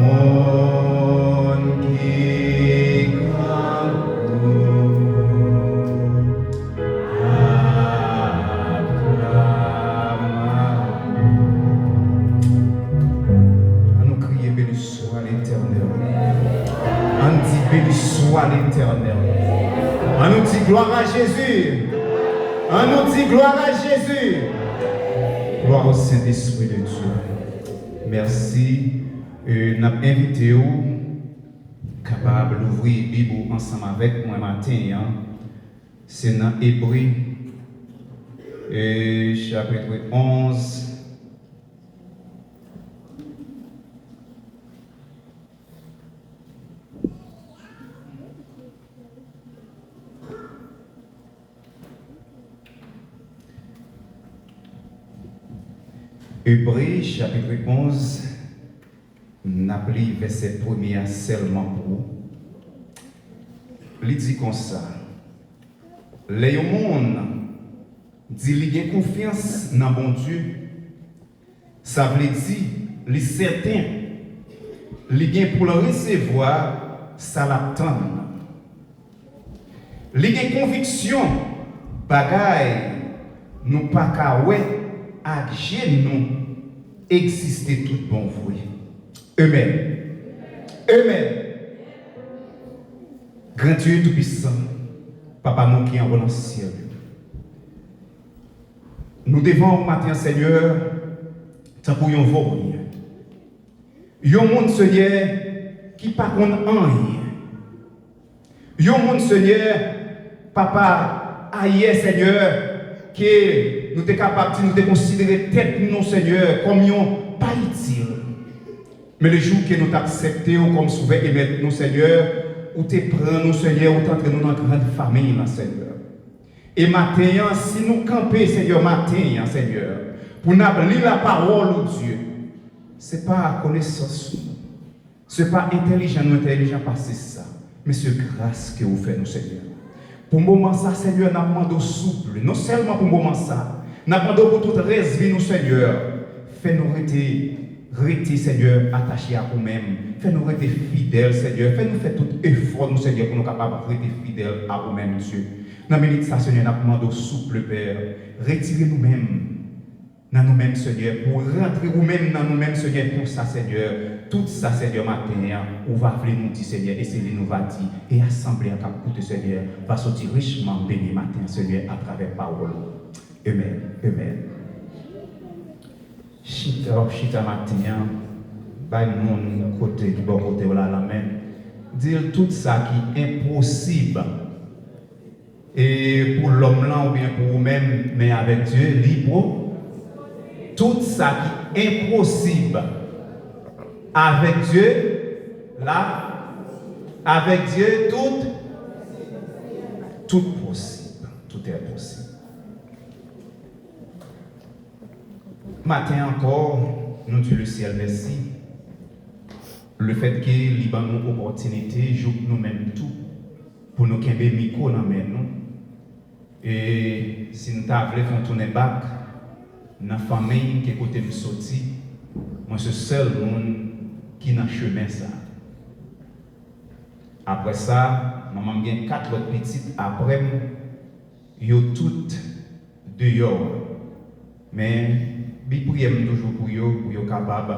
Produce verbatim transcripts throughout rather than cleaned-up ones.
Moun ki grangou aklame. Ann nou kriye, beni swa Letènèl. Ann di, beni swa Letènèl. Ann nou di, glwa a Jezi. Ann nou di, glwa a Jezi. Glwa o Sentespri de Dye. Mèsi. E, n ap envite w kapab louvri Bib ou ansanm avèk mwen maten an. Se nan Ebre, e, chapit onz. Ebre, chapit onz, n ap li vèsè premye a sèlman pou ou. Li di konsa, lè yon moun di li gen konfyans nan Bondye, sa vle di li sèten li gen pou l resevwa sa l ap tann. Li gen konviksyon bagay nou pa ka wè ak je nou egziste tout bon vre. Amèn. Amèn. Gran Dye toupisan, Papa nou ki anwo nan syèl yo, nou devan ou maten an, Senyè, tankou yon voryen. Yon moun, Senyè, ki pa konn anyen. Yon moun, Senyè, Papa, ayè, Senyè, ke nou te kapab di nou te konsidere tèt nou, Senyè, kòm yon pa itil. Men le jou ke nou t aksepte w kòm Sovè e Mèt nou, Senyè, ou te pran nou, Senyè, ou te antre nou nan gran fanmi lan, Senyè. E maten an, si nou kanpe, Senyè, maten an, Senyè, pou n ap li lapawòl ou, Dye, se pa konesans nou, se pa entèlijans nou entèlijan pase sa, men se gras ke ou fè nou, Senyè. Pou moman sa, Senyè, n ap mande w souple, non sèlman pou moman sa, n ap mande w pou tout rès vi nou, Senyè. Fè nou rete, rete, Senyè, atache ak ou menm. Fè nou rete fidèl, Senyè. Fè nou fè tout efò nou, Senyè, pou nou kapab rete fidèl a ou menm, Dye. Nan minit sa, Senyè, n ap mande w souple, Pè, retire nou menm nan nou menm, Senyè, pou rantre ou menm nan nou menm, Senyè, konsa, Senyè, tout sa, Senyè, maten an, ou va vle nou di, Senyè, e se li nou va di, e asanble a k ap koute, Senyè, va soti richman beni maten an, Senyè, atravè pawòl ou. Amèn. Amèn. Chita, w ap chita maten an, bay moun kote ki bò kote w la lanmen. Di l tout sa ki enposib. E pou lòm lan oubyen pou ou menm, men avèk Dye, li po. Tout sa ki enposib avèk Dye, la, avèk Dye, tout, tout posib. Tout est possible. Maten ankò, nou di lesyèl mèsi. Lefètke li ban nou opòtinite, jouk nou menm tou, pou nou kenbe mikwo nan men nou. E si n ta vle fè yon tounen bak nan fanmi ke kote m soti, mwen se sèl moun ki nan chemen sa. Apre sa, manman m gen kat lòt pitit apre m, yo tout deyò. Men, bi priyè m toujou pou yo, pou yo kapab,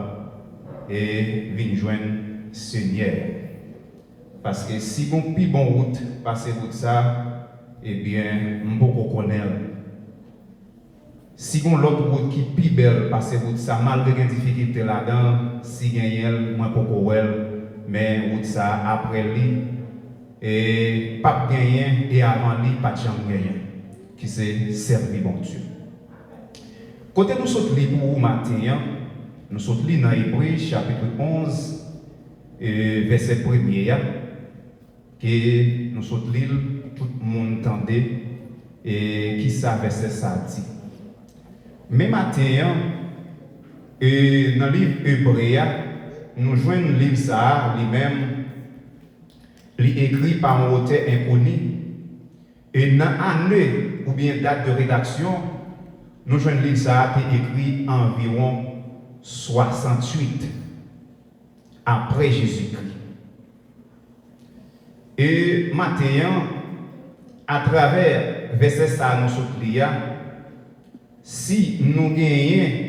e, vin jwenn Senyè. Paske si gon pi bon wout pase wout sa, ebyen, m poko konnen l. Si gon lòt wout ki pi bèl pase wout sa, malgre gen difikilte ladan l, si genyen l, mwen poko wè l, men wout sa a, apre li, e, p ap genyen, e avan li, pa t janm genyen, ki se sèvi Bondye. Kote nou sot li pou ou maten an, nou sot li nan Ebre, chapit onz, e, vèsè premye a, ke nou sot li l, tout moun tande, e, kisa vèsè sa a di. Men maten an, e, nan liv Ebre a, nou jwenn liv sa a, li menm, li ekri pa yon otè enkoni. E nan ane oubyen dat de redaksyon, Nou jwenn liv sa a te ekri anviwon swasanntuit apre Jezikri. E maten an, atravè vèsè sa a nou sot li a, si nou genyen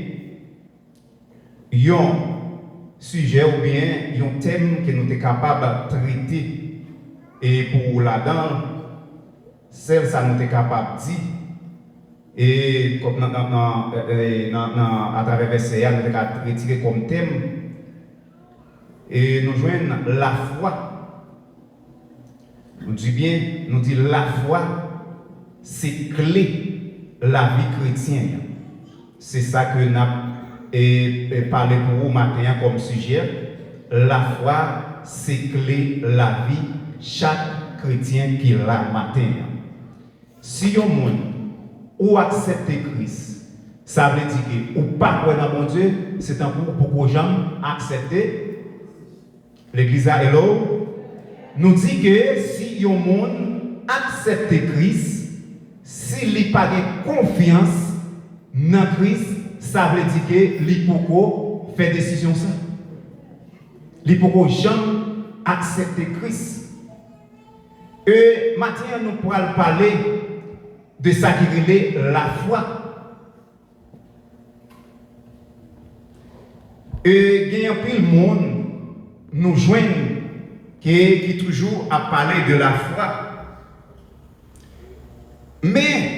yon sijè oubyen yon tèm ke nou te kapab trete e pou ou ladan l, sèl sa nou te kapab di, e kòm nan, nan, nan, e, e, nan, nan, atravè vèsè a, nou te ka retire kòm tèm, e nou jwenn lafwa. Nou di byen, nou di lafwa se kle lavi kretyen an. Se sa ke n ap, e, e, pale pou ou maten an kòm sijè. Lafwa se kle lavi chak kretyen ki la maten an. Si yon moun ou aksepte Kris, sa vle di ke ou pa kwè nan Bondye, se tankou ou poko janm aksepte Legliz la, hello? Nou di ke si yon moun aksepte Kris, si li pa gen konfyans nan Kris, sa vle di ke li poko fè desizyon sa. Li poko janm aksepte Kris. E maten an, nou pral pale de sa ki rele lafwa. E gen anpil moun nou jwenn ke, ki toujou ap pale de lafwa. Men,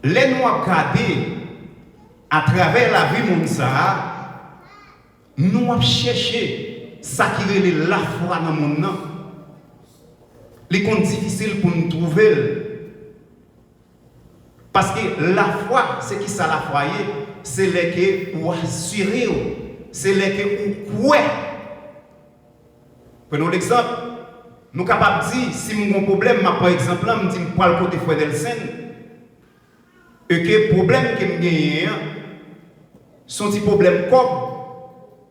lè nou ap gade atravè lavi moun sa a, nou ap chèche sa ki rele lafwa nan moun nan. Li konn difisil pou n twouve l. Paske lafwa, se ki sa lafwa ye? Se lè ke ou asire w, se lè ke ou kwè. Prenons l'exemple, nou kapab di, si m gon pwoblèm, m ap pran egzanp lan, m di m pral kote frè Nelson, e ke pwoblèm ke m genyen an, se yon ti pwoblèm kòb,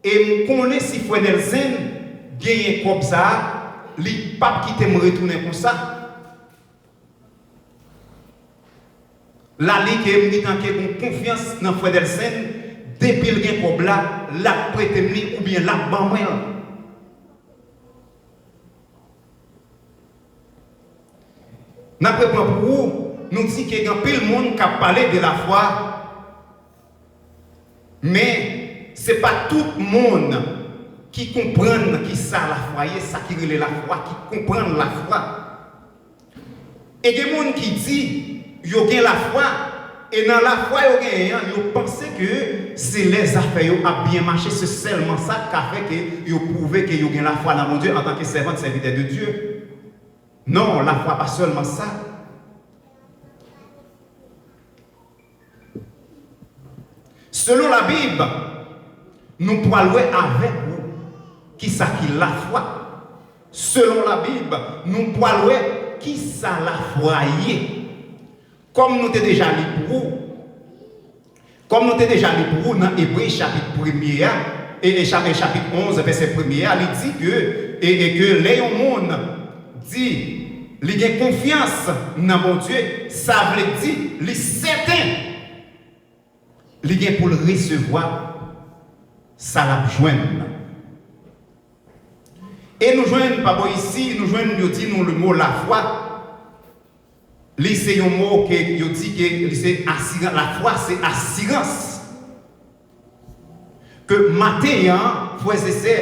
e m konnen si frè Nelson genyen kòb sa a, li p ap kite m retounen konsa. Lali ke m gentan ke gon konfyans nan frè Delsen, depi l gen kòb la, l ap prete m li oubyen l ap ban mwen l. N ap repran pou ou, nou di ke gen anpil moun k ap pale de lafwa, men se pa tout moun ki konprann kisa lafwa ye, sa ki rele lafwa, ki konprann lafwa. E gen moun ki di yo gen lafwa, e nan lafwa yo genyen an, yo panse ke se lè zafè yo ap byen mache, se sèlman sa k ka fè ke yo pwouve ke yo gen lafwa nan Bondye antanke sèvant, sèvitè de Dye. Non, lafwa pa sèlman sa. Selon Labib, nou pral wè avèk ou kisa ki lafwa. Selon Labib, nou pral wè kisa lafwa ye. Kòm nou te deja li pou ou, kòm nou te deja li pou ou nan Ebre chapit premye a, e, e chap-, e chapit onz, vèsè premye a, li di ke, e, e ke lè yon moun di li gen konfyans nan Bondye, sa vle di li sèten li gen pou l resevwa sa l ap jwenn nan. E nou jwenn, pa bò isi, nou jwenn yo di nou le mo lafwa. Li se yon mo ke yo di ke li se asirans. Lafwa se asirans. Ke maten an, frè e sè,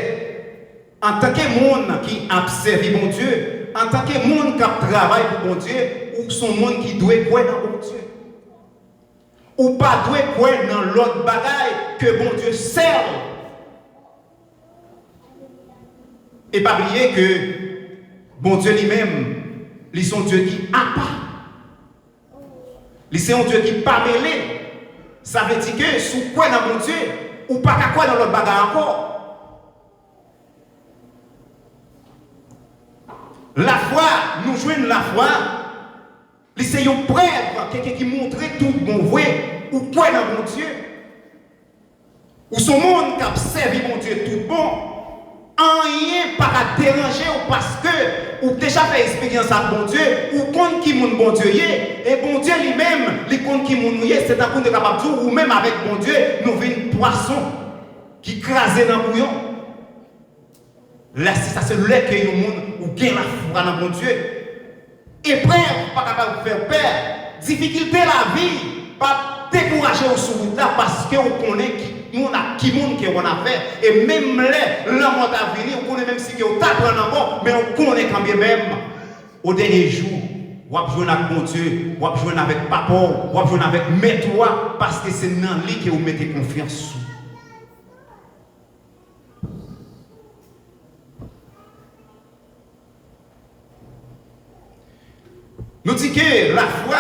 antanke moun ki ap sèvi Bondye, antanke moun k ap travay pou Bondye, ou se yon moun ki dwe kwè nan Bondye. Ou pa dwe kwè nan lòt bagay ke Bondye sèl. E pa bliye ke Bondye li menm, li se yon Dye ki apa. Li se yon Dye ki pa mele. Sa vle di ke si w kwè nan Bondye, ou pa ka kwè nan lòt bagay ankò. Lafwa, nou jwenn lafwa, li se yon prèv ke, ke, ki montre tout bon vre ou kwè nan Bondye. Ou se yon moun k ap sèvi Bondye tout bon. Anyen pa ka deranje w paske ou deja fè eksperyans ak Bondye, ou konn ki moun Bondye ye, e Bondye li menm, li konn ki moun ou ye, se tankou n te kapab di w, ou menm avèk Bondye, nou vin pwason ki kraze nan bouyon. Lè se sa, se lè ke yon moun ou gen lafwa nan Bondye. Eprèv pa kapab fè w pè. Difikilte lavi p ap dekouraje w sou wout la paske w konnen ki moun ak ki moun ke w annafè. E menm lè lanmò ta vini, w konnen menm si ke w ta pran lanmò, men w konnen kanmenm, o dènye jou, w ap jwenn ak Bondye, w ap jwenn avèk Papa w, w ap jwenn avèk Mèt ou a, paske se nan li ke w mete konfyans ou. Nou di ke lafwa,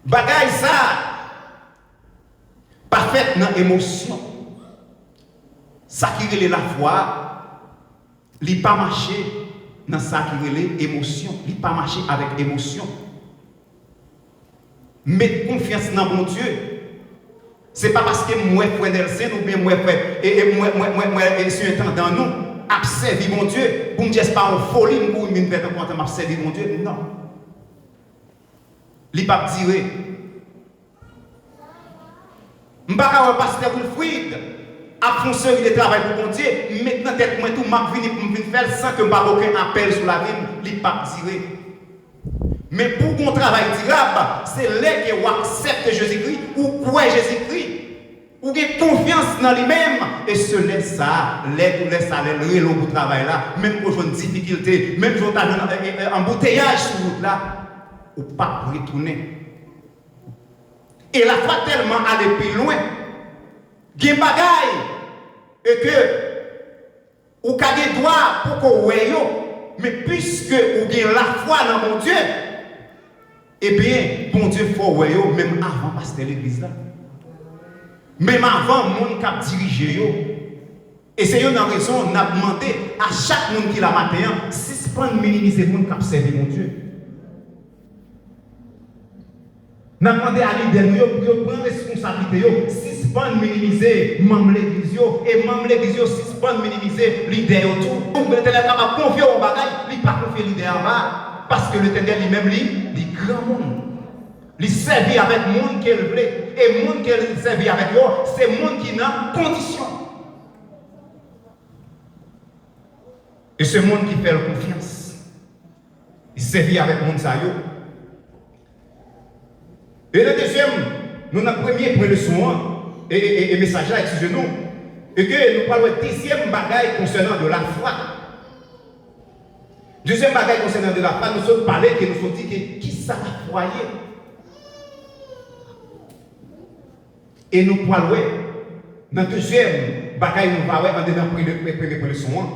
bagay sa pa fèt nan emosyon. Sa ki rele lafwa, li pa mache nan sa ki rele emosyon. Li pa mache avèk emosyon. Met konfyans nan Bondye. Se pa paske m wè frè Nelson oubyen m wè frè, e, e, m wè, m wè, m wè, m wè, e, sientandan nou ap sèvi Bondye, pou m jès pa yon foli, m kouri m vin fè tankou antan m ap sèvi Bondye. Non. Li p ap dire. M pa ka wè pastè Wilfrid ap fè yon seri de travay pou Bondye, m met nan tèt mwen tou, m ap vini pou m vin fè l san ke m pa gen okenn apèl sou lavi m, li p ap dire. Men pou w gen yon travay dirab, se lè ke w aksepte Jezikri, ou kwè Jezikri, ou gen konfyans nan li menm, e se lè sa a, lè, lè sa a, lè l rele w pou travay la, menm ke w jwenn difikilte, menm jan w ta jwenn, e, e, e, anbouteyaj sou wout la, ou p ap retounen. E lafwa tèlman ale pi lwen. Gen bagay e ke ou ka gen dwa poko wè yo, men piske ou gen lafwa nan Bondye, ebyen, Bondye fè w wè yo menm avan pastè legliz la, menm avan moun k ap dirije yo. E se youn nan rezon n ap mande a chak moun ki la maten an, sispann minimize moun k ap sèvi Bondye. N ap mande a lidè nou yo pou yo pran responsablite yo, sispann minimize manm legliz yo, e manm legliz yo sispann minimize lidè yo tou. Pou Letènèl kapab konfye w yon bagay, li pa konfye lidè anba a, paske Letènèl li menm li, li granmoun. Li sèvi avèk moun ke l vle, e moun ke l sèvi avèk yo, se moun ki nan kondisyon. E se moun ki fè l konfyans. Li sèvi avèk moun sa yo. E nan dezyèm, nou nan premye pwen leson an, e, e, e, e mesaj la, eskize nou, e ke nou pral wè dezyèm bagay konsènan de lafwa. Dezyèm bagay konsènan de lafwa, nou sot pale ke nou sot di ke kisa lafwa ye. E nou pral wè nan dezyèm bagay nou va wè andedan premye, premye, premye leson an,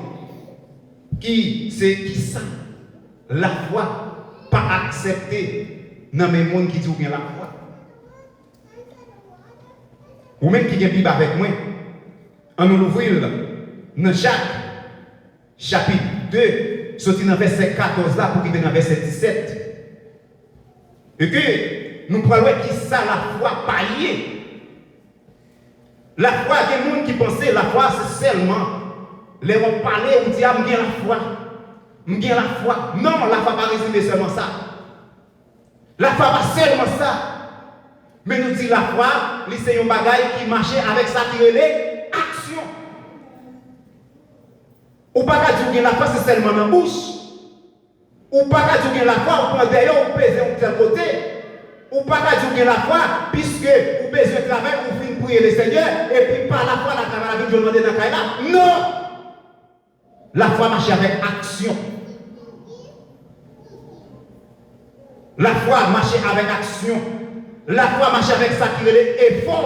ki se kisa lafwa pa aksepte nan men moun ki di w gen lafwa. Ou menm ki gen Bib avèk mwen, ann nou louvri l nan Jak, chapit de, soti nan vèsè katòz la pou rive nan vèsè disèt. E ke nou pral wè kisa lafwa pa ye. Lafwa, gen moun ki panse lafwa se sèlman lè w ap pale, ou di, "A, m gen lafwa. M gen lafwa." Non, lafwa pa rezime sèlman sa. Lafwa pa sèlman sa. Men nou di lafwa, li se yon bagay ki mache avèk sa ki rele aksyon. Ou pa ka di w gen lafwa se sèlman nan bouch. Ou pa ka di w gen lafwa, ou pran dèyè, ou peze yon tèl kote. Ou pa ka di w gen lafwa, piske ou bezwen travay, ou fin priye Lesenyè, epi pa lafwa, la travay la vin jwenn mande nan kay la. Non! Lafwa mache avèk aksyon. Lafwa mache avèk aksyon. Lafwa mache avèk sa ki rele efò.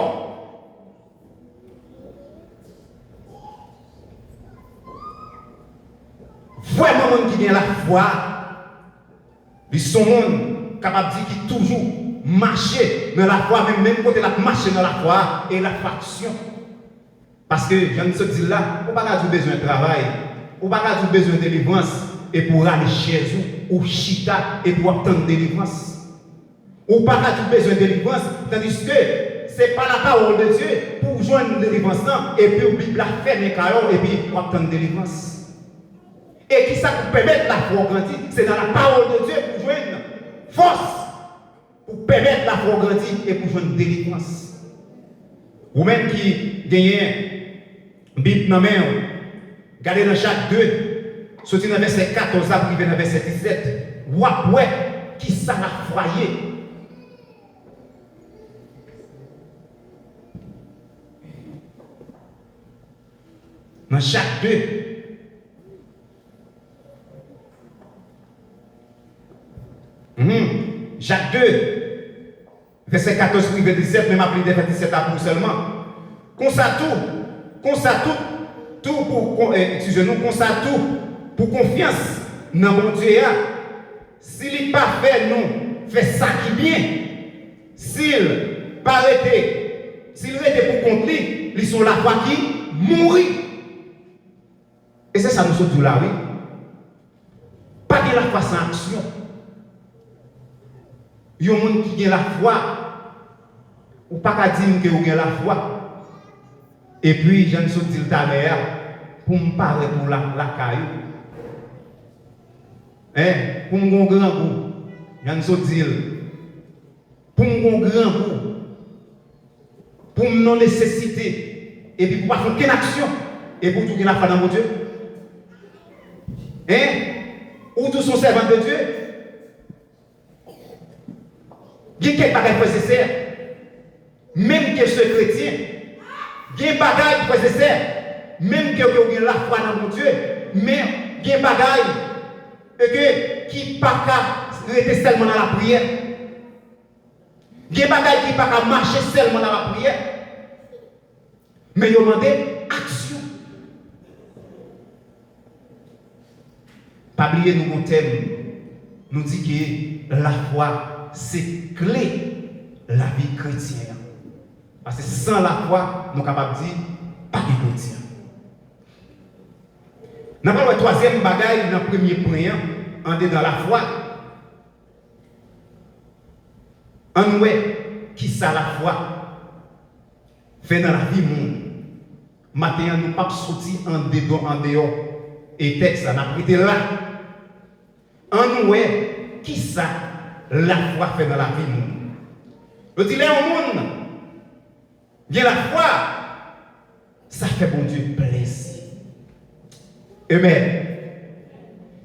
Vrèman, moun ki gen lafwa, li se yon moun, kapab di, ki toujou mache nan lafwa, men menm kote l ap mache nan lafwa, e l ap fè aksyon. Paske, jan n sot di l la, ou pa ka di w bezwen travay, ou pa ka di w bezwen delivrans, epi w rale chèz ou, ou chita, epi w ap tann delivrans. Ou pa ka di w bezwen delivrans, tandiske se pa la parole de Dieu pou w jwenn delivrans lan, epi w Bib la fèmen kay ou, epi w ap tann delivrans. E kisa k pèmèt lafwa w grandi? Se nan la parole de Dieu pou jwenn fòs pou pèmèt lafwa w grandi e pou jwenn delivrans. Ou menm ki genyen Bib nan men w, gade nan Jak de, soti nan vèsè katòz la pou rive nan vèsè disèt, w ap wè kisa lafwa ye. Nan Jak de. Mhm. Jak de, vèsè katòz pou rive disèt, men m ap li vèsè disèt la pou ou sèlman. Konsa tou, konsa tou, tou pou, kon, eh, eskize nou, konsa tou, pou konfyans nan Bondye a, si li pa fè nou fè sa ki byen, si l pa rete, si l rete pou kont li, li se yon lafwa ki mouri. E se sa nou sot di w la, wi. Pa gen lafwa san aksyon. Yon moun ki gen lafwa, ou pa ka di m ke ou gen lafwa, epi, jan n sot di l talè a, pou m parèt ou la, lakay ou. Hein? Pou m gon grangou, jan n sot di l. Pou m gon grangou, pou m nan nesesite, epi pou pa fè okenn aksyon, epi w di w gen lafwa nan Bondye? Hein? Ou di w se yon sèvant de Dye? Gen kèk bagay, frè e sè, menm ke se kretyen, gen bagay, frè e sè, menm ke, ke w gen lafwa nan Bondye, men gen bagay, e ke, ki pa ka rete sèlman nan lapriyè. Gen bagay ki pa ka mache sèlman nan lapriyè, men yo mande aksyon. Pa bliye nou gon tèm, nou di ke lafwa se kle lavi kretyen an. Paske san lafwa, nou kapab di, pa gen kretyen. N a pral wè twazyèm bagay nan premye pwen an, andedan lafwa. Ann wè kisa lafwa fè nan lavi moun. Maten an, nou p ap soti andedan, andeyò e tèks la, n ap rete la. Ann wè kisa lafwa fè nan lavi moun. Yo di lè yon moun gen lafwa, sa fè Bondye plezi. Amen.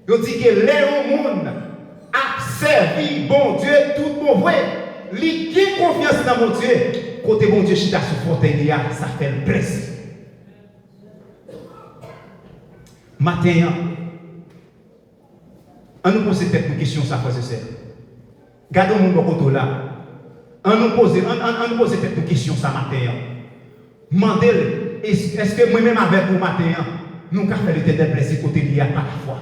Yo di ke lè yon moun ap sèvi Bondye tout bon vre, li gen konfyans nan Bondye, kote Bondye chita sou fòtèy li a, sa fè l plezi. Maten an, ann nou poze tèt nou kesyon sa, frè e sè. Gade yon moun bò kote w la. Ann nou poze, ann, ann, ann nou poze tèt nou kesyon sa maten an. Mande l, "Es-, èske mwen menm avèk ou maten an, nou ka fè Letènèl plezi kote li a pa lafwa?"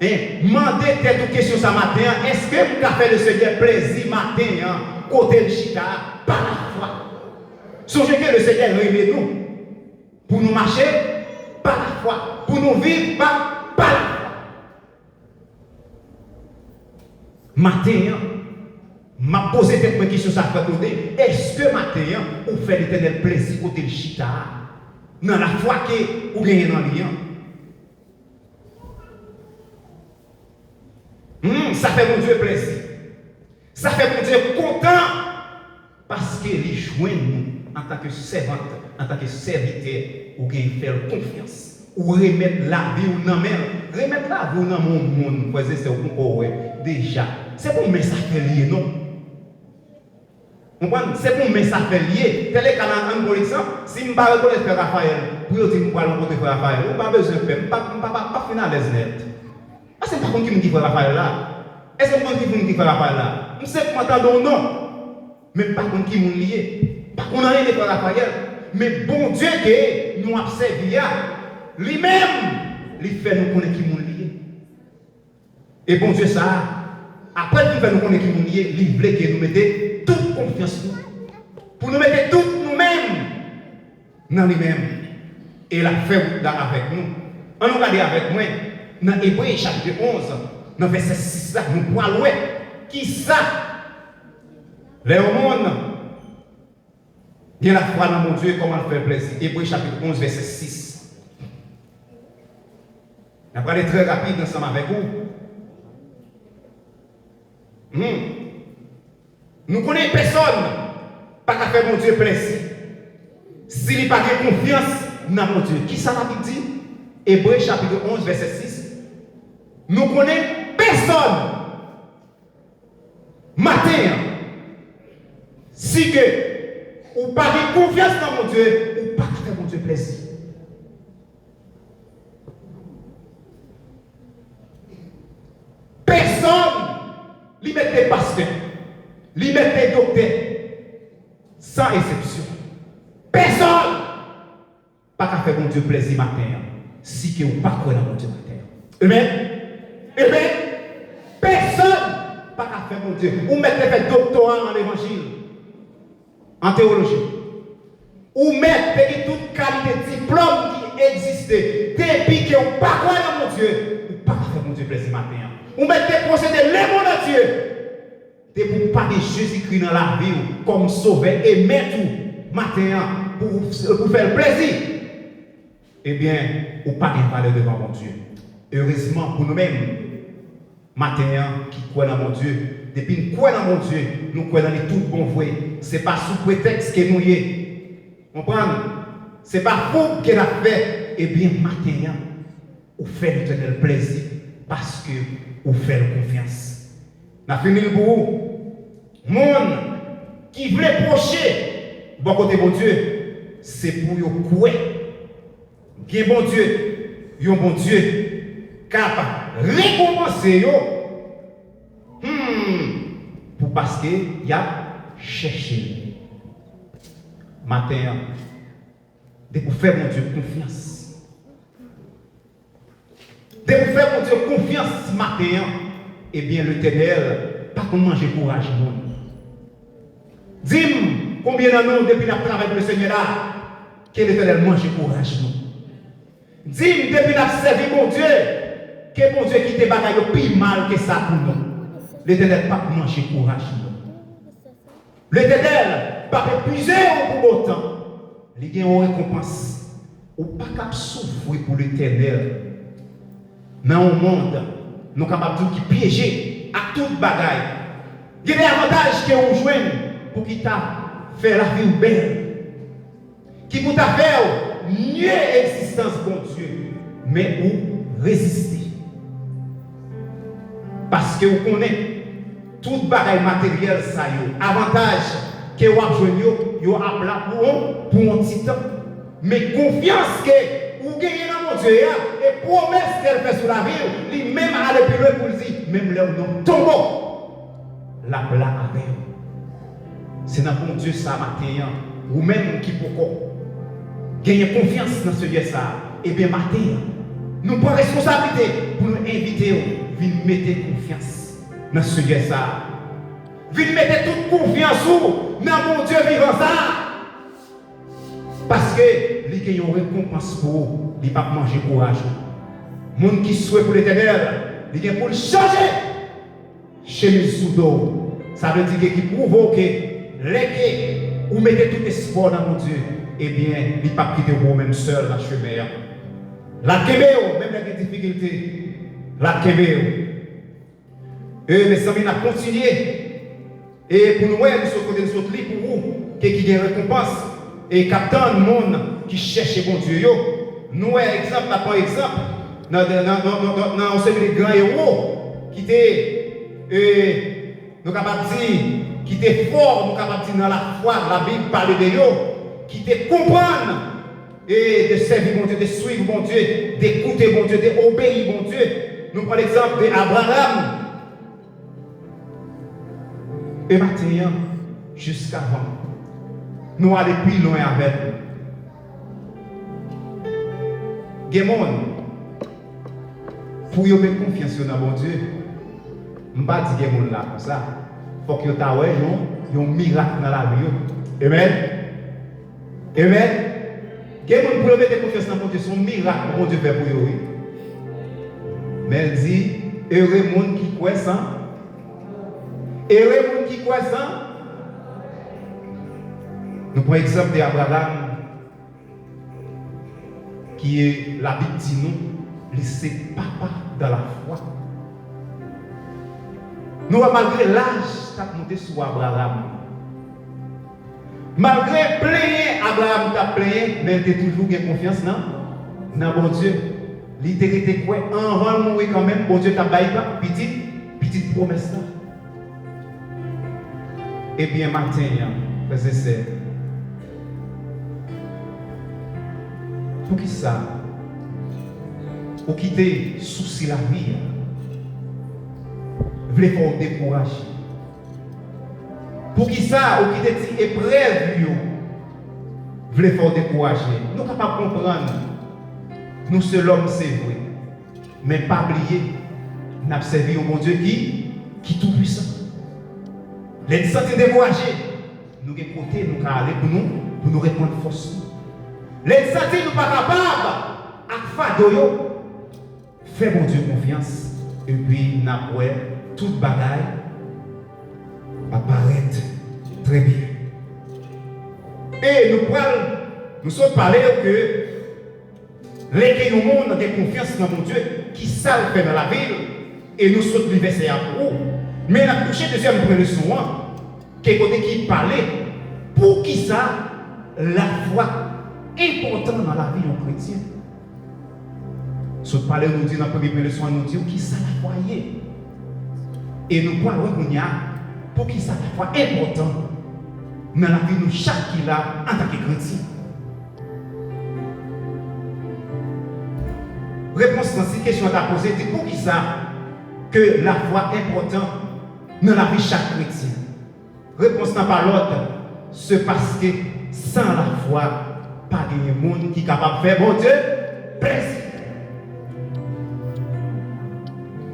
Hein? Mande tèt ou kesyon sa maten an, "Èske m ka fè Lesenyè plezi maten an kote l chita a pa lafwa?" Sonje ke Lesenyè renmen nou. Pou nou mache pa lafwa, pou nou viv pa, pa lafwa. Maten an, m ap poze tèt mwen kesyon sa, frè Claude, èske maten an ou fè Letènèl plezi kote l chita a, nan lafwa ke ou genyen nan li an? Hmm, sa fè Bondye plezi. Sa fè Bondye kontan. Paske li jwenn nou antanke sèvant, antanke sèvitè, ou gen fè l konfyans. Ou remèt lavi w nan men l. Remèt lavi w nan men yon moun, frè e sè, ou poko wè deja. Se pou men sa fè l ye, non. Konprann? Se pou men sa fè l ye. Tèleka, ann pran egzanp, si m pa rekonèt frè Rafayèl, pou yo di m pral rankontre frè Rafayèl, ou pa bezwen pè, m pa, m pa, pa, pa fin alèz nèt. Paske m pa konn ki moun ki frè Rafayèl la. Èske m konn ki moun ki frè Rafayèl la? M senpman tande yon non. Men m pa konn ki moun li ye. M pa konn anyen de frè Rafayèl. Men Bondye ke nou ap sèvi a, li menm, li fè nou konnen ki moun li ye. E Bondye sa a, apre l fin fè nou konnen ki moun li ye, li vle ke nou mete tout konfyans nou. Pou nou mete tout nou menm nan li menm, e l ap fè wout la avèk nou. Ann nou gade avèk mwen nan Ebre chapit onz, nan vèsè sis la, nou pral wè kisa lè yon moun Gen lafwa nan Bondye, kòman l fè l plèzi? Ebre chapit onz, vèsè sis. N ap prale trè rapid ansanm avèk ou. Hmm. Nou konnen pèsòn pa ka fè Bondye plèzi si li pa gen konfyans nan Bondye. Kisa Labib di? Ebre chapit onz, vèsè sis. Nou konnen pèsòn maten an, si ke ou pa gen konfyans nan Bondye, ou pa ka fè Bondye plèzi. Pèsòn, li mèt te pastè, li mèt te doktè, san eksepsyon. Pèsòn pa ka fè Bondye plèzi maten an, si ke ou pa kwè nan Bondye maten an. Amen. Amen. Pèsòn pa ka fè Bondye. Ou mèt te fè doktora an levanjil, an teyoloji. Ou mèt te gen tout kalite diplòm ki egziste. Depi ke ou pa kwè nan Bondye, ou pa ka fè Bondye plèzi maten an. Ou mèt te posede le monde entier. Depi w pa gen Jezikri nan lavi w kòm Sovè e Mèt ou maten an pou, pou fè l plezi, ebyen, ou pa gen valè devan Bondye. Erezman pou nou menm, maten an, ki kwè nan Bondye, depi n kwè nan Bondye, nou kwè nan li tout bon vre. Se pa sou pretèks ke nou ye. Konprann? Se pa foub ke n ap fè. Ebyen, maten an, ou fè Letènèl plèzi paske ou fè l konfyans. N ap fin li l pou ou. Moun ki vle pwoche bò kote Bondye, se pou yo kwè gen Bondye, yon Bondye k ap rekonpanse yo, hmm, pou paske y ap chèche l. Maten an, depi w fè Bondye konfyans, depi w fè Bondye konfyans maten an, ebyen, Letènèl pa konn manje kouraj moun. Di m, konbyen nan nou, depi n ap travay pou Lesenyè la, ke Letènèl manje kouraj nou? Di m, depi n ap sèvi Bondye, ke Bondye kite bagay yo pi mal ke sa pou nou? Letènèl p ap manje kouraj nou. Letènèl p ap epuize w pou bon tan. Li gen yon rekonpans. Ou pa k ap soufri pou Letènèl nan yon mond, nou kapab di w, ki pyeje ak tout bagay. Gen de avantaj ke ou jwenn pou ki ta fè lavi w bèl, ki pou ta fè w nye egzistans Bondye, men ou reziste. Paske ou konnen, tout bagay materyèl sa yo, avantaj ke w ap jwenn yo, yo ap la pou yon, pou yon ti tan. Men konfyans ke ou genyen nan Bondye a, e pwomès ke l fè sou lavi w, li menm ale pi lwen pou l di, menm lè w nan tonbo, l ap la avè w. Se nan Bondye sa maten an, ou menm ki poko genyen konfyans nan Senyè sa, ebyen maten an, nou pran responsablite pou nou envite w vin mete konfyans nan Senyè sa. Vin mete tout konfyans ou nan Bondye vivan sa. Paske li gen yon rekonpans pou ou, li p ap manje kouraj ou. Moun ki swe pou Letènèl, li gen pou l chanje chemiz sou do w. Sa vle di ke ki pwouve w ke lè ke ou mete tout espwa w nan Bondye, ebyen, li p ap kite w pou ou menm sèl nan chemen an. L ap kenbe w, menm lè gen difikilte, l ap kenbe w. E, mezanmi, n ap kontinye. E pou nou wè, nou sot kote nou sot li pou ou, ke ki gen rekonpans, e k ap tann moun ki chèche Bondye yo. Nou wè egzanp, n ap pran egzanp nan, nan, nan yon seri de gran ewo ki te, e, nou kapab di, ki te fò, nou kapab di nan lafwa, Labib pale de yo, ki te konprann e de sèvi Bondye, de swiv Bondye, de koute Bondye, de obeyi Bondye. Nou pran legzanp de Abraram. E maten an, jiskavan nou ale pi lwen avèk nou. Gen moun, pou yo met konfyans yo nan Bondye, m pa di gen moun la konsa, fòk yo ta wè yon, yon mirak nan lavi yo. Amen. Amen. Gen moun pou yo mete konfyans nan Bondye, se yon mirak Bondye fè pou yo, wi. Men l di, ere moun ki kwè san, ere moun ki kwè san. Nou pran egzanp de Abraram, ki Labib di nou, li se papa dans la foi. Nou wè, malgre laj t ap monte sou Abraram, malgre plenyen Abraram t ap plenyen, men l te toujou gen konfyans nan, nan Bondye. Li te rete kwè, anvan l mouri kanmenm, Bondye t ap bay pitit, pitit pwomès la. Ebyen, maten an, frè e sè, poukisa ou kite sousi lavi a vle fè w dekouraje? Poukisa ou kite ti eprèv yo vle fè w dekouraje? Nou kapab konprann, nou se lòm, se vre. Men pa bliye, n ap sèvi yon Bondye ki, ki toupwisan. Lè n santi n dekouraje, nou gen kote nou ka ale pou nou, pou nou reprann fòs nou. Lè n santi nou pa kapab ak fado yo, fè Bondye konfyans, epi n ap wè tout bagay ap parèt trè byen. E nou pral, nou sot pale ke lè ke yon moun gen konfyans nan Bondye, ki sa l fè nan lavi l, e nou sot li vèsè a pou ou. Men n ap touche dezyèm pwen leson an, ke kote ki pale poukisa lafwa enpòtan nan lavi yon kretyen. Sot pale, nou di nan premye pwen leson an, nou di w kisa lafwa ye. E nou pral wè kounye a poukisa lafwa enpòtan nan lavi nou chak ki la antanke kretyen. Repons lan, si kesyon an ta poze, di poukisa ke lafwa enpòtan nan lavi chak kretyen? Repons lan pa lòt, se paske san lafwa, pa genyen moun ki kapab fè Bondye plezi.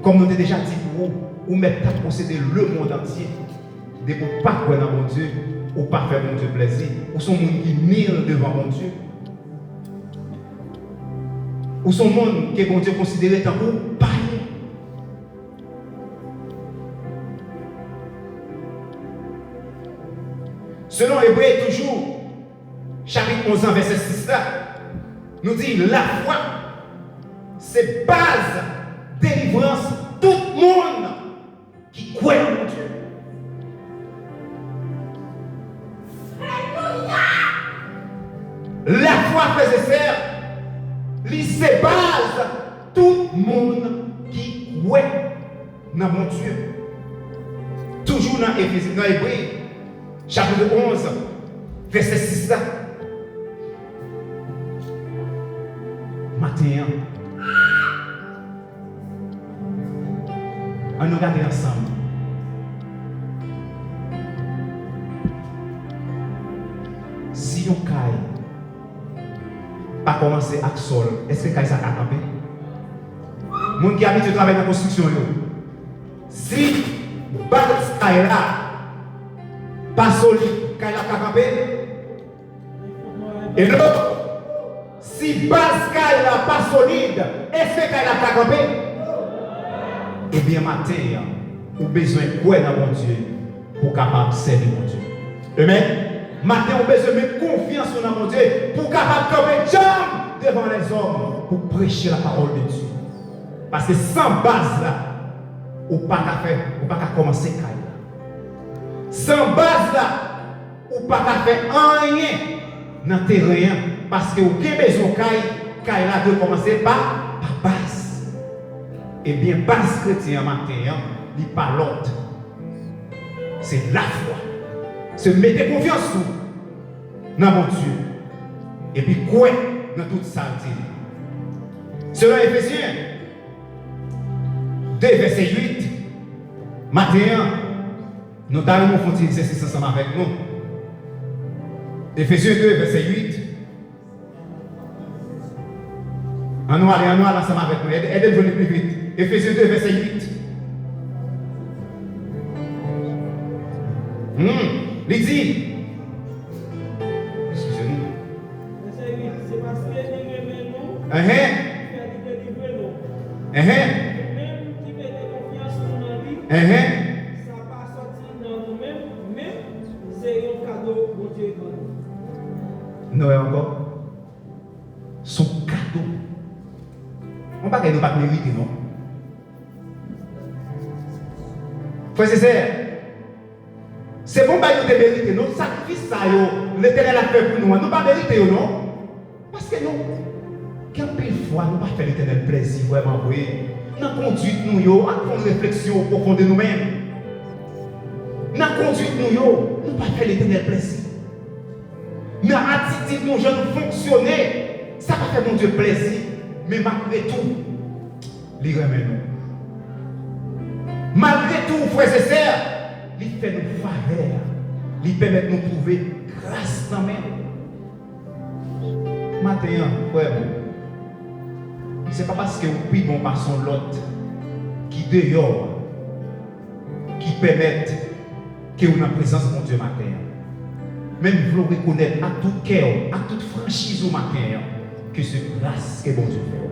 Kòm nou te deja di pou ou, ou mèt ta posede lemonn antye. Depi w pa kwè nan Bondye, ou pa fè Bondye plezi. Ou se yon moun ki nil devan Bondye. Ou se yon moun ke Bondye konsidere tankou payen. Selon Ebre toujou, chapit onz an, vèsè sis la, nou di lafwa se baz delivrans tout moun ki kwè nan Bondye. Lafwa, frè e sè, li se baz tout moun ki kwè nan Bondye. Toujou nan Efezi, nan Ebre, chapit onz, vèsè sis la. Maten an, ann nou gade ansanm. Si yon kay pa kòmanse ak sòl, èske kay sa ka kanpe? Moun ki abitye travay nan konstriksyon yo, si baz kay la pa solid, kay la ka kanpe? Hello? Si baz kay la pa solid, èske kay la ka kanpe? Ebyen, maten an, ou bezwen kwè nan Bondye pou w kapab sèvi Bondye. Amen. Maten, ou bezwen met konfyans ou nan Bondye pou w kapab kanpe djanm devan lèzòm pou preche la parole de Dieu. Paske san baz la, ou pa ka fè, ou pa ka kòmanse kay la. San baz la, ou pa ka fè anyen nan teren an, paske ou gen bezwen kay, kay la dwe kòmanse pa, pa baz. Ebyen, baz kretyen an maten an, li pa lòt. Se lafwa. Se mete konfyans ou nan Bondye. Epi kwè nan tout sa l di. Selon Efezyen de, vèsè uit, maten an, nou ta renmen w fè yon ti egzèsis ansanm avèk nou. Efezyen de, vèsè uit. Ann nou ale, ann nou ale ansanm avèk mwen. Ede, ede m jwenn li pi vit. Efezyen de, vèsè uit. Hmm. Li di, eskize nou. Vèsè uit, se paske li renmen nou, Enhen. Ki fè li delivre nou. Enhen. Nou menm ki mete konfyans nou nan li, Enhen. Sa pa sòti nan nou menm, men se yon kado Bondye ban nou. Nou wè ankò? Se yon kado. Yon bagay nou pa t merite, non. Frè e sè, se bon bagay nou te merite, non. Sakrifis sa yo, Letènèl ap fè pou nou an, nou pa merite yo, non. Paske nou, gen anpil fwa, nou pa fè Letènèl plèzi vrèman vre. Nan konduit nou yo, al fè yon refleksyon o pwofon de nou menm. Nan konduit nou yo, nou pa fè Letènèl plèzi. Nan atitid nou, jan nou fonksyone, sa pa fè Bondye plèzi. Men malgre tou, li renmen nou. Malgre tou, frè e sè, li fè nou favè. Li pèmèt nou twouve gras nan men l. Maten an, frè m, se pa paske w pi bon pase yon lòt ki deyò a ki pèmèt ke w nan prezans Bondye maten an. Men m vle w rekonèt ak tout kè w, ak tout franchiz ou maten an, ke se gras ke Bondye fè w.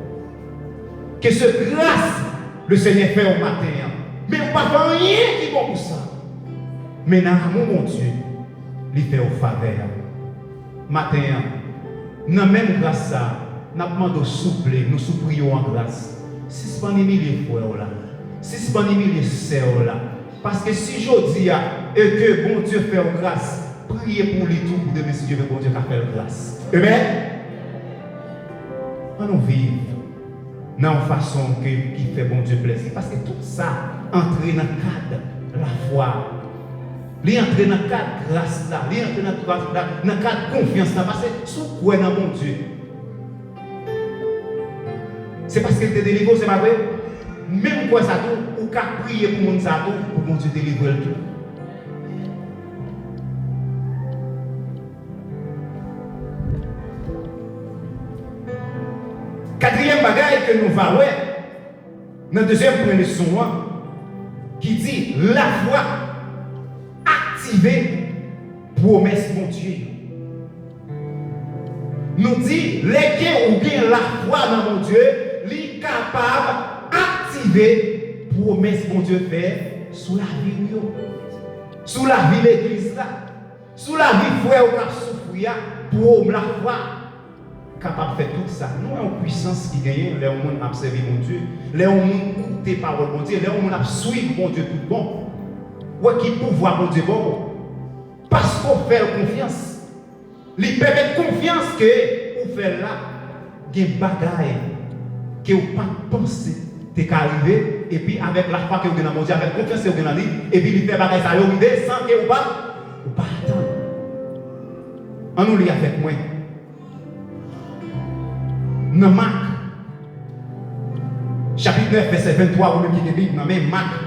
Ke se gras Lesenyè fè w maten an. Men ou pa fè anyen ki bon pou sa. Men nan amou Bondye, li fè w favè a. Maten an, nan menm gras sa a, n ap mande w souple, nou sou priye w an gras. Sispann imilye frè w la. Sispann imilye sè w la. Paske si jodi a, e ke Bondye fè w gras, priye pou li tou, pou demen, si Dye vle, Bondye ka fè l gras. Amen? Ann nou viv nan yon fason ke, ki fè Bondye plèzi. Paske tout sa antre nan kad lafwa. Li antre nan kad gras la. Li antre nan, nan, nan kad konfyans la. Paske si w kwè nan Bondye, se paske l te delivre w, se pa vre? Menm kwè sa tou, ou ka priye pou moun sa tou, pou Bondye delivre l tou. Katriyèm bagay ke nou va wè nan dezyèm pwen leson an, ki di lafwa aktive pwomès Bondye yo. Nou di, lè ke ou gen lafwa nan Bondye, li kapab aktive pwomès Bondye fè sou lavi w yo, sou lavi legliz la, sou lavi frè w k ap soufri a, pou lafwa kapab fè tout sa. Nou wè yon pwisans ki genyen lè yon moun ap sèvi Bondye, lè yon moun koute pawòl Bondye, lè yon moun ap swiv Bondye tout bon. Wè ki pouvwa Bondye ba w. Paske w fè l konfyans. Li pèmèt konfyans ke ou fè l la, gen bagay ke w pa t panse te ka rive, epi avèk lafwa ke w gen nan Bondye, avèk konfyans ke w gen nan li, epi li fè bagay sa yo rive san ke ou pa, ou pa atann. Ann nou li avèk mwen. Nan Mak, chapit nèf, vèsè venntwa, ou menm ki gen Bib nan men, Mak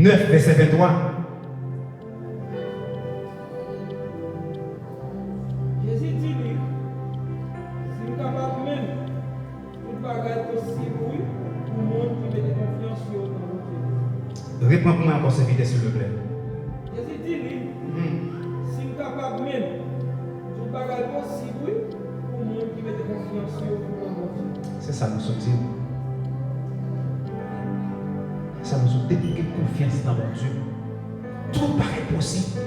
nèf, vèsè venntwa. Jezi di li, si m kapab menm, tout bagay posib, wi, pou moun ki mete konfyans yo nan Bondye. Repran pou mwen ankò, sèvitè, silvouplè. Jezi di li, hmm, si m kapab menm, tout bagay posib, wi, pou moun ki mete konfyans yo nan Bondye. Se sa nou sot di. Se sa nou sot, depi w gen konfyans nan Bondye, tout bagay posib.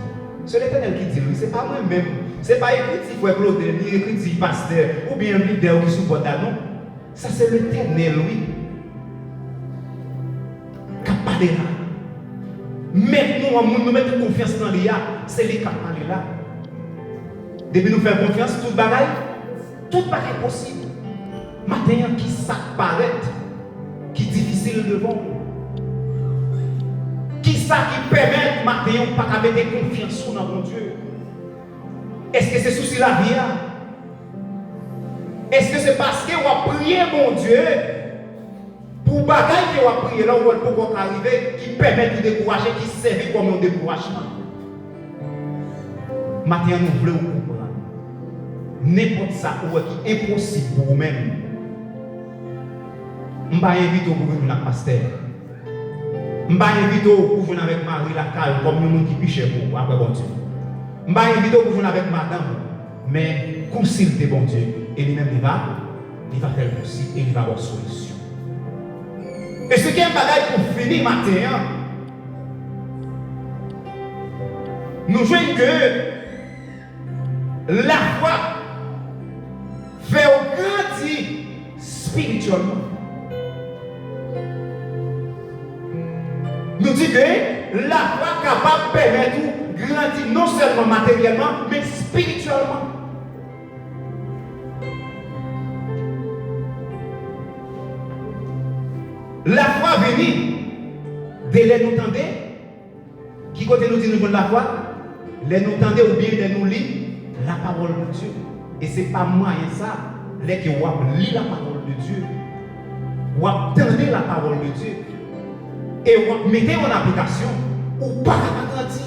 Se Letènèl ki di l, wi, se pa mwen menm. Se pa ekriti frè Claudel, ni ekriti pastè, oubyen lidè w ki sou pòt la, non. Sa se Letènèl, wi, k ap pale la. Mèt nou an, moun nou mete konfyans nan li a, se li k ap pale la. Depi nou fè konfyans, tout bagay, tout bagay posib. Maten an, ki sa k parèt ki difisil devan w? Ki sa ki pèmèt maten an ou pa ka mete konfyans ou nan Bondye? Èske se sousi lavi a? Èske se paske w ap priye Bondye pou bagay ke w ap priye la, ou wè l poko ka rive, ki pèmèt ou dekouraje, ki sèvi kòm yon dekourajman? Maten an, nou vle w konprann. Nenpòt sa ou wè ki enposib pou ou menm, m pa envite w pou vin vin ak pastè. M pa envite w pou jwenn avèk mari lakay ou kòm yon moun ki pi chè pou ou, apre Bondye. M pa envite w pou jwenn avèk madanm ou, men konsilte Bondye, e li menm li va, li va fè l posib, e li va ba w solisyon. E se gen bagay pou fini maten an. Nou jwenn ke Lafwa fè w grandi espirityèlman. Nou di ke lafwa kapab pèmèt ou grandi non sèlman materyèlman, men espirityèlman. Lafwa vini de lè nou tande. Ki kote nou di nou jwenn lafwa? Lè nou tande oubyen lè nou li lapawòl de Dye. E se pa mwayen sa, lè ke w ap li lapawòl de Dye, w ap tande lapawòl de Dye, e w ap mete yo an aplikasyon, ou pa ka pa grandi.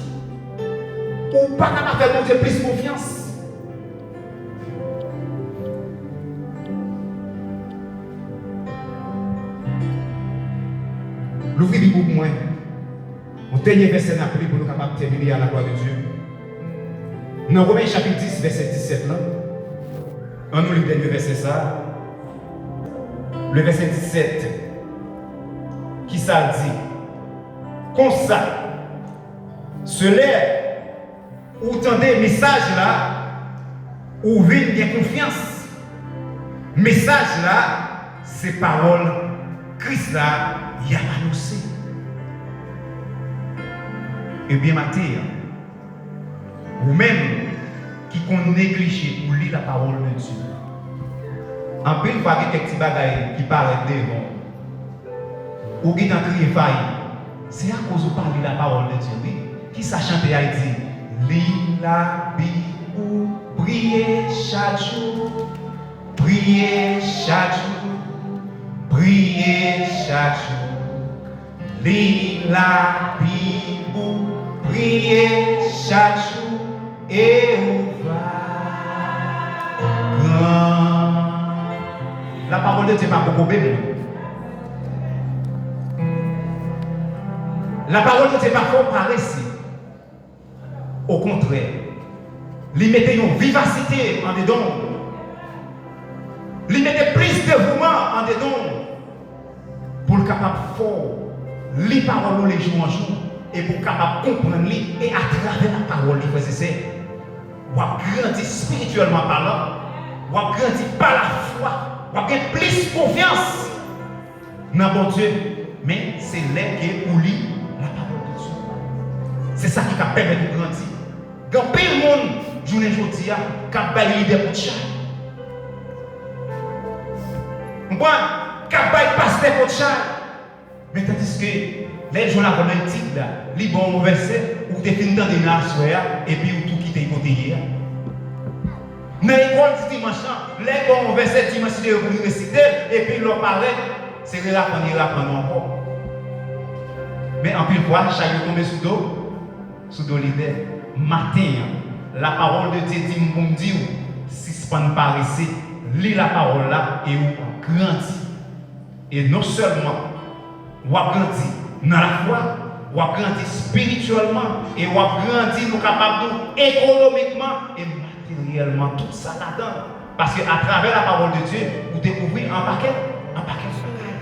Ou pa ka pa fè Bondye plis konfyans. Louvri Bib ou pou mwen. Yon dènye vèsè n ap li pou nou kapab tèmine à la gloire de Dieu. Nan Women chapit dis, vèsè disèt lan, ann nou li dènye vèsè sa a. Le vèsè disèt, ki sa l di? Konsa, se lè ou tande mesaj la, ou vin gen konfyans. Mesaj la, se pawòl Kris la y ap anonse. Ebyen, maten an, ou menm ki konn neglije pou li lapawòl de Dye, anpil fwa gen kèk ti bagay ki parèt devan w. Ou gentan kriye fayi. Se akoz ou pa li lapawòl de Dye, wi. Kisa chante a di? Li Labib ou, priye chak jou, priye chak jou, priye chak jou. Li Labib ou, priye chak jou. E ou va gran. Lapawòl de Dye pa kokobe moun. Lapawòl de Dye pa fè w parese. Okontrè, li mete yon vivasite andedan w. Li mete plis devouman andedan w. Pou l kapab fè w li pawòl ou li jou an jou, e pou w kapab konprann li, e atravè lapawòl li, frè e sè, w ap grandi espirityèlman palan, w ap grandi pa lafwa, w ap gen plis konfyans nan Bondye. Men se lè ke ou li lapawòl de Dye. Se sa ki ka pèmèt ou grandi. Gen anpil moun, jounen jodi a, k ap bay lidè kout chay. Konprann? K ap bay pastè kout chay. Men tandiske, lè l jwenn avè w nan etid la, li ba w yon vèsè, ou te fin tande nan aswè a, epi ou tou kite l kote l ye a. Nan lekòl di dimanch lan, lè l ba w yon vèsè dimanch li te pou li resite l, epi lè w parèt, se reraprann li reraprann ou ankò. Men anpil fwa, chay yo tonbe sou do, sou do lidè. Maten an, lapawòl de Dye di m pou m di w, sispann parese, li lapawòl la e ou ap grandi. E non sèlman w ap grandi nan lafwa, w ap grandi espirityèlman, e w ap grandi, nou kapab di, ekonomikman e materyèlman, tout sa ladan. Paske atravè lapawòl de Dye, ou dekouvri an pakèt, an pakèt bagay.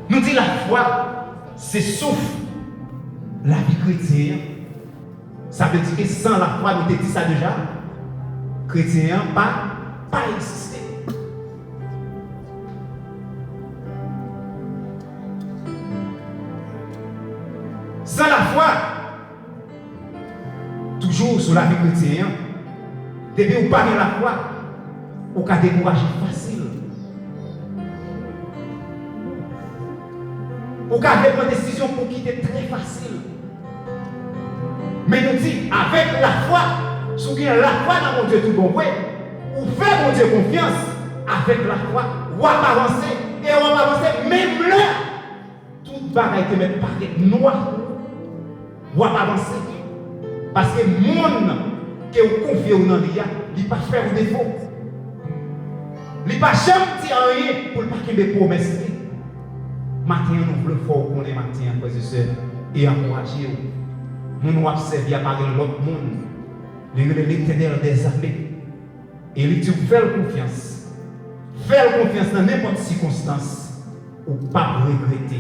Nou di lafwa se souf lavi kretyen an. Sa vle di ke san lafwa, nou te di sa deja, kretyen an pa, pa egziste. San lafwa, toujou sou lavi kretyen an, depi ou pa gen lafwa, ou ka dekouraje fasil. Ou ka vle pran desizyon pou kite trè fasil. Men nou di, avèk lafwa, si w gen lafwa nan Bondye tout bon vre, ou fè Bondye konfyans, avèk lafwa, w ap avanse, e w ap avanse menm lè tout bagay te mèt parèt nwa pou ou, w ap avanse. Paske moun ke w konfye w nan li a, li pa fè w defo. Li pa janm di anyen pou l pa kenbe pwomès li. Maten an, nou vle fè w konnen maten an, frè e sè, e ankouraje w. Moun w ap sèvi a pa gen lòt moun. Li rele Letènèl dèzame. E li di w fè l konfyans. Fè l konfyans nan nenpòt sikonstans. Ou p ap regrete.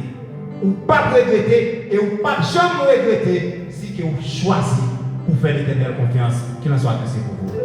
Ou p ap regrete e ou p ap janm regrete si ke ou chwazi pou fè Letènèl konfyans, kilanswa ke se pou ou.